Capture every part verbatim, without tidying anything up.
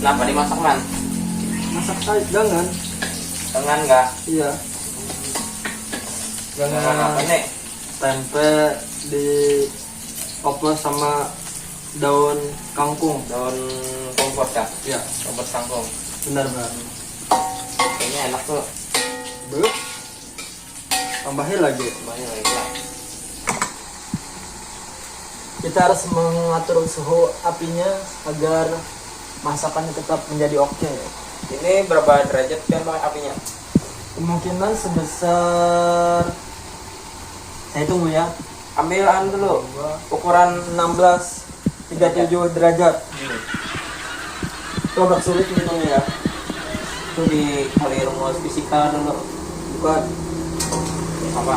Kenapa dimasak, Man? Masak saya dengan Dengan kah? Iya. Dengan apa Dengan nih? Tempe di oplos sama daun kangkung. Daun kompos kah? Ya, Kompos kangkung. Benar banget. Kayaknya enak tuh. Bu, tambahin lagi. Banyak lagi lah. Kita harus mengatur suhu apinya agar masakannya tetap menjadi oke. Ini berapa derajat kan, Bang, apinya? Kemungkinan sebesar, saya tunggu ya. Ambil anu dulu. Ukuran enam belas tiga tujuh derajat. Itu agak sulit ngitungnya ya. Itu dikali rumus fisika dulu. Bukan. Apa?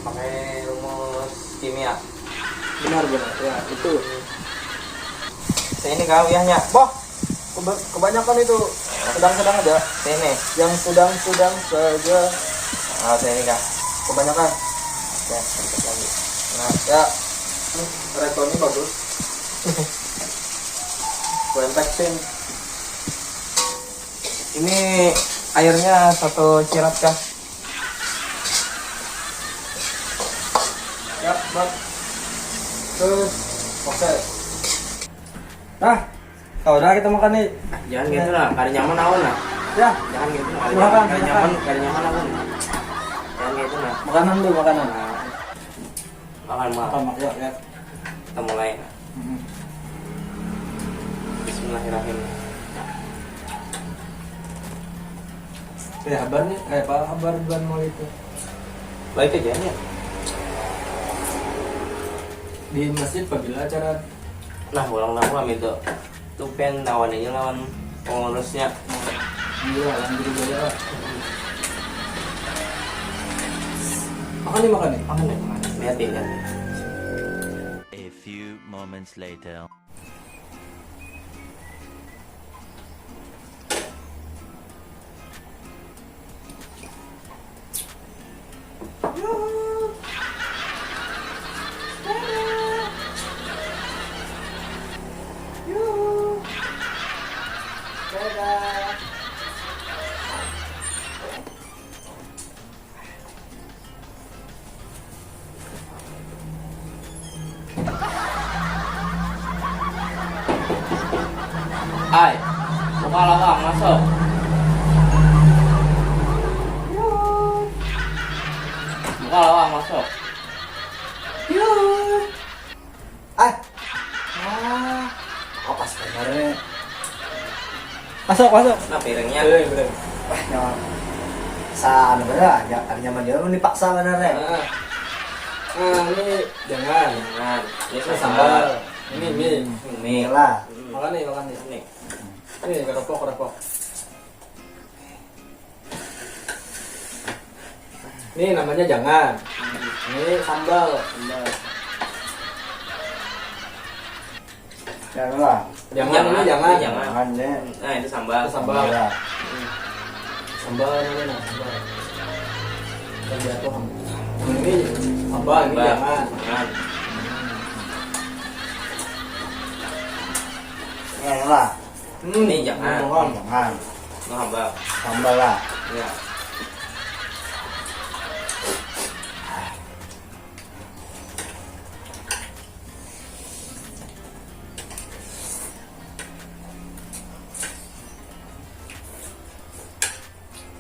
Pakai rumus kimia. Benar benar ya itu. Saya ini kau uyahnya. Boh, Keba- kebanyakan itu sedang-sedang aja. Sini. Yang sedang-sedang saja Ah, saya ini kah? Kebanyakan. Oke, sedikit lagi. Nah, Ya, hmm, restonya bagus. Kuentek sih. Ini airnya satu cirap kah? Ya, Bang. Terus, oke. Nah, kalau udah kita makan nih. Jangan gitu lah, kada nyaman awan lah. Ya, Jangan gitu lah, Silakan, kada silakan. nyaman, kada nyaman awan. Jangan gitu lah. Makanan dulu, makanan. Nah, makan, makan. Apa, Mak? Ya, ya. Kita mulai. Hmm. Bismillahirrahmanirrahim. Ya, habar nih, eh, apa habar bulan mau itu? Baik aja ya. Di masjid pabila acara Nah, ulang aku ambil tuh. Tuh pen lawan aja lawan pengurusnya. Iya, alhamdulillah ya. Makan nih, makan nih. Makan deh, makan. Lihat deh, lihat. A few moments later. Ai, buka lawang masuk. Buka lawang masuk. Ah. Ah. Apa sebenarnya? Masuk, masuk. Nah, piringnya. Boleh, boleh. Wah, nyaman. Sa anu bener aja, ada nyaman juga mun dipaksa bener ya. Nah, Nah, ini jangan. Jangan. Ini Ini sambal. Sambal. Ini mie. Mie. Lah. Hmm. Makan nih, makan nih. Nih. Ini kerupuk, kerupuk. Ini namanya jangan. Ini sambal. Sambal. Jangan lah. Jangan, ini jangan. Ini jangan. Jangan deh. Nah, itu sambal. Itu sambal. Hmm. Sambal mana, nah, sambal. Kan jatuh. Ini sambal, ini Sambal. Jangan. Jangan. Ini lah. Hmm, Ini jangan. Jangan, jangan. Nah, sambal. Sambal lah. Ya.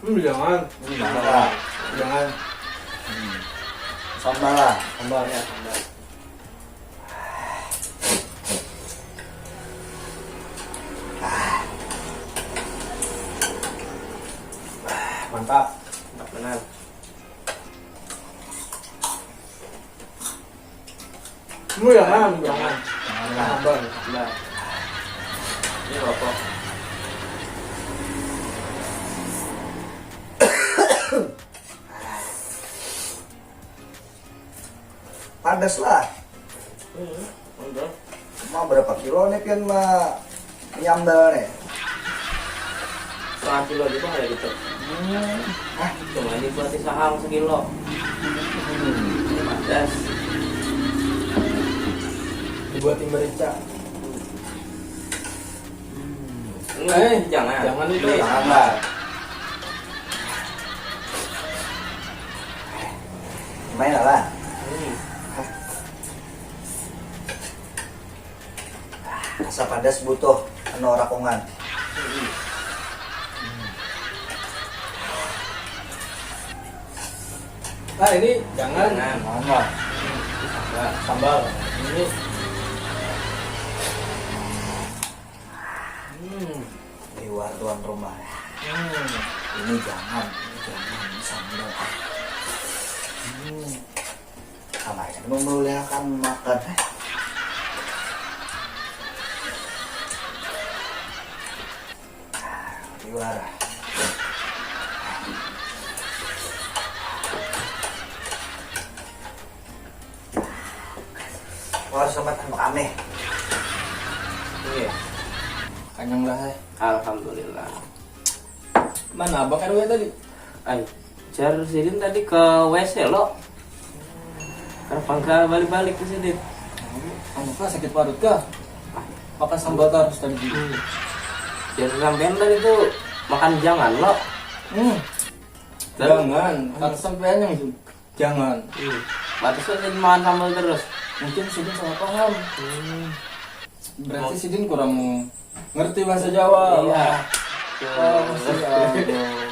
Hmm, jangan. Jangan. Jangan. Hmm. Sambal lah. Sambal. Ya, sambal. Mantap. Mantap benar. Lu jangan, jangan. Jangan. Sambal. Nah. Ini rokok. Padas lah. Hmm, udah. Mau berapa kilo nih pian ma nyambal nih? Setengah kilo juga ada gitu. Hmm. Ah, Cuma ini buat sahang sekilo. Ini padas. Dibuat merica. Eh, jangan. Jangan itu. Ini. Janganlah. Main lah. Asa padas butuh anu rakungan. Nah, ini jangan. Jangan. Mama. Nah, sambal. Ini. Hmm. Liwar tuan rumah. Hmm. Ini jangan, ini jangan, ini sambal. Hmm. Sama aja mau meliakan makan. Liwar. Wah, sobat anu kami. Iya. Kanyang lah, eh. Alhamdulillah. Mana abang R W tadi? Ay, jar sidin tadi ke W C lo. Kenapa nggak balik-balik ke sidin? Anu kah, sakit parut kah? Makan sambal terus tadi. Jar sampean tadi tuh makan jangan lo. Hmm. Jangan, kata sampean yang itu. Jangan. Hmm. Pantesan sidin makan sambal terus. Mungkin sidin salah paham. Berarti sidin kurang ngerti bahasa Jawa. Iya. Oh, si anu.